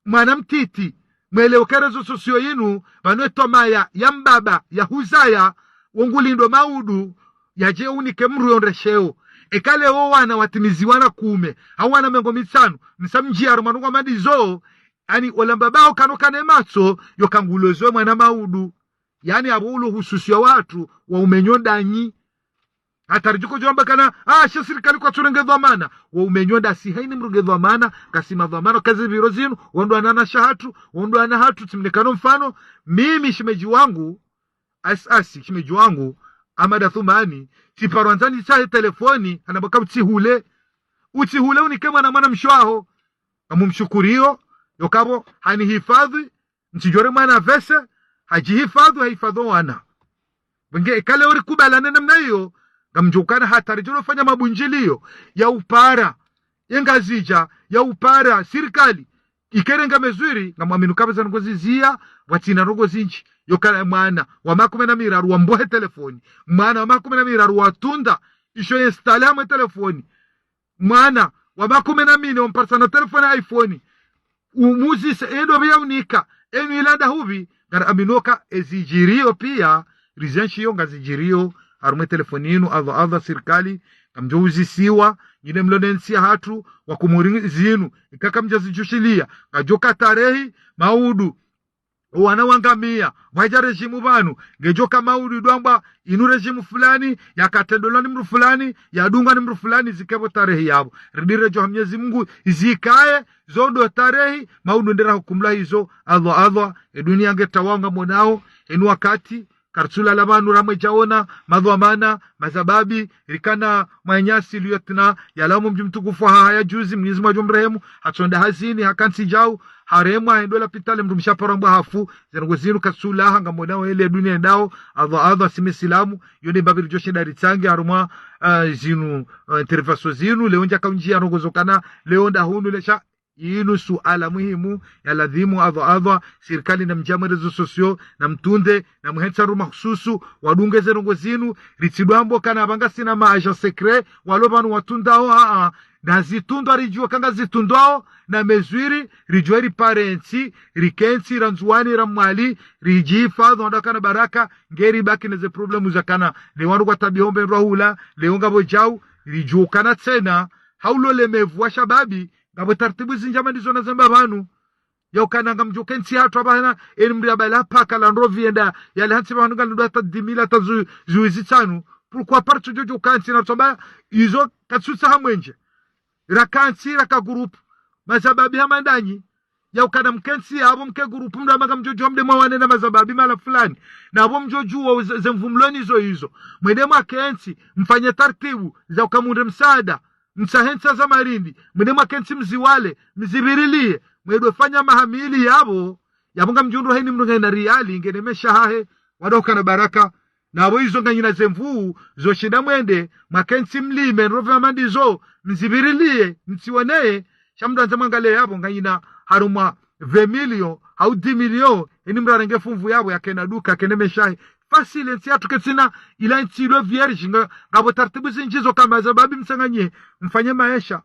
Mwana mtiti, mwelewe uka réseaux sociaux inu, pvanu etwamaya ya mbaba, yahuzaya, wongulindo maudu, yadje unike mdru yondresheo. Eka leo wana watimizi wana kume, hau wana mengo mitsanu, msa mdji harumwa ndrongo hama ndizo, ani ola mbaba haho kano kane matso, yoka ngulozo mwana maudu. Yani apvo ulo hususiya watru, wa umenyo ndanyi. Hata ridjo kodjo amba kana, ah, she sirikali kwatsu renge dhwamana. Wa umenyo ndasi haini mdru nge dhwamana, ngasi madhwamana, kazi pviro zinu, wandru wana na shahatru, wandru wana hatru, tsimnikano mfano, mimi shemedji wangu, asi, asi, shemedji wangu, Amada Thumani, tsiparwa ndzani tsahe telefoni, hanamba ka utsihule, utsihule unike mwana mwanamshe waho, ngamumshukuriyo, yoka pvo, hanihifadhi, ntsidjore mwana vese, hadjihifadhi, hahifadhi wana. Pvenge eka leo rikubalane namna iyo, ngamdjo ukana hata ridjo ufanya mabundjiliyo, ya upara, ye Ngazidja, ya upara, sirikali, ikerenga mezuri, ngamwamini uka pvwa za ndrongo ziziya, pvwatsina ndrongo zindji, yoka mwana, wa maha kume na miraru wa mbohe telefoni, mwana wa maha kume na miraru wa tunda, isho ye installe hamwe telefoni, mwana wa maha kume na mine wamparisa na telefoni iPhone. Umuzise, endo pvia unika, enu ilanda hupvi, ngara amini uka ezidjiriyo pia, rizenshi yo ngazidjiriyo, harumwa telefoni inu, Allah, Allah, sirikali, ngamdjo uzisiwa, nyinyi mlo ne ntsi yahatru, wa Komori zinu, ika kamdja zidjushiliya, ngadjoka tarehi, maudu, wana wangamia, mwaja rejimu pvanu, ngedjoka maudu idwambwa, inu rejimu fulani, yakatrendolwa ni mdru fulani, yadungwa ni mdru fulani, zike pvo tarehi yapvo. Ridi redjo ha Mnyezi Mungu, zikaye, zo ndo tarehi, maudu ndera hukumlwa hizo, Allah, Allah, eduniya nge tawanga monao, enu wakati, kartsulala pvanu ramwe djaona, madhwamana, mazababi, rikana mwananyasi lieutenant, yalawa mdji mtukufu wa Hahaya juzi, Mnyezi Mungu yadjo mrehemu, hatsonda hazini, hakantsi djau, haremwa, hendo lapitali, mdrumshe aparwa mbwa hafu, ze ndrongo zinu katsulaha, ngamwonao ele duniya ndao, Allah, Allah, si Misilamu, yo nde mbapvi ridjo shinda ritsange, harumwa, ah, zinu, ah, intervention zinu, leo ndjaka undjia ndrongo zokana, leo nda hunu lesha, inu suala muhimu, ya ladhimu, Allah, Allah, sirikali na mdjamwe réseaux sociaux, na mtunde, na muhentsa ndru mahususu, wadunge ze ndrongo zinu, ritsidwambo kana pvanga sina ma agents secrets, walo pvanu watundao, a, a, na zitundwa ridjuwe ka ngazitundwao, na mezuri, ridjuwe ripare ntsi, rikentsi, ra Ndzuwani, ra Mwali, ridjihifadhi, wandru wakana baraka, ngeri baki na ze problèmes zakana, le wandru kwatabiho mbe ndrwa hula, leo ngapvo djau, ridjuwe ukana tsena, haulo le mevu wa shababi, ngapvo taratibu zindji hama ndizo nazamba pvanu. Ya ukana ngamdjo kentsi hatru apvahana, eni mdru yabala paka la ndrovi yenda, yale hantsi pvahanu ngali ndo hata dix mille hata zu-, zuwi zitsanu. Pourquoi pas tsudjo djo kantsi na tsamba, izo katsutsaha mwenje. Rakantsi, raka groupe. Mazababi hama ndanyi. Ya ukana mkentsi, apvo mke groupe mdru hama ngamdjo djuwa mde mwawane na mazababi mahala fulani. Na apvo mdjo djuwa uze-, ze mvu mlo nazo izo. Mwende mwakentsi, mfanye taratibu, za uka mundre msaada. Mtsahe ntsa za marindi, mwende mwakentsi mziwale, mzipvirilie, mwendo fanya maha mili yapvo, yapvo ngamdjo undru haini mdru ngena riali, ngena maesha hahe, wandru wakana baraka, na apvo izo nganyina ze mvu, zo shinda mwende, mwakentsi mlime, ndrovi hama ndizo, mzipvirilie, mtsiwoneye, sha mdru andza mwangalie yapvo, nganyina harumwa vingt millions, hau dix millions, eni mdru arenge funvu yapvo, yakena duka, yakena maesha hahe, facile, entsi yatru ketsina, ila entsi ilo vierge, nga, ngapvo taratibu zindji zo kama zababi mtsanganye, mfanye maesha.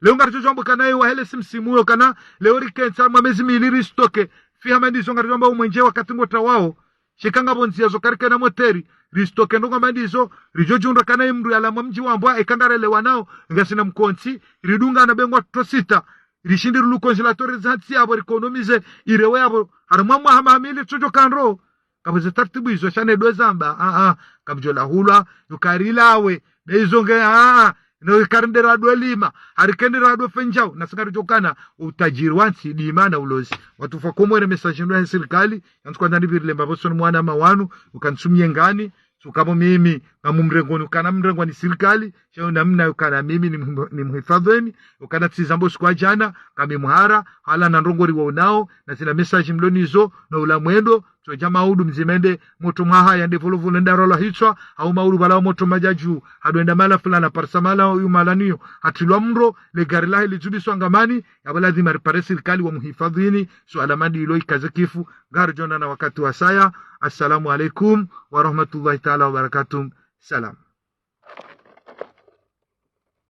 Leo ngaridjo djwamba kana ye wahele si msimu uyo kana leo rikentsi harumwa mezi mili ristoke. Fiha mandizo ngaridjo djwamba umwenje wakati ngotawao. Sheka ngapvo ndzia zo karikena moteri. Ristoke ndrongoo mandizo. Ridjo djundra kana ye mndru yalawa mdji wambwa eka ngarelewanao. Ngasina mkontsi. Ridungana be ngwa totosita. Rishindi rulu congélateur zantsi yapvo rikonomize. Irewe yapvo. Harumwa mwaha maha mili tsodjo kandro. Kapvo ze taratibu izo sha ne dwe zamba, ah, ah, kapvodjo lahulwa, yukarilawe, ne izo nge, ah, no ikarendera dwe lima, harikendera dwe fenjao, na singari djokana, utajiri wa ntsi, dima na ulozi. Watukufu wa Komori, message ndo ya sirikali, yantsi kwandza nipvirile mbapvo soni mwanama wanu, ukantsumie ngani, tsukapvo mimi, ngamumrengoni, ukana mrengwa ni sirikali, sha yo namna ukana mimi ni mhim-, ni mhifadhweni, ukana tsi zambo siku ya djana, kami mhara, hala na ndrongoo riwaonao, na zina message mlo nizo, na ula mwendo, tsodja maudu mdzima ende, moto mwaha yande volovolo ndarolwa hitswa, hau maudu pvala wa moto madjadju, hadwenda mahala fulani, parisa mahala yu mahala niyo, hatrilwa mro, le gari lahe lidzubiswa ngamani, yapvo lazima ripare sirikali wa mhifadhweni, suala mandilo ikaze kifu, ngaridjo onana wakati wasaya. Assalamu alaikum wa rahmatullahi taala wa barakatuh. Salam.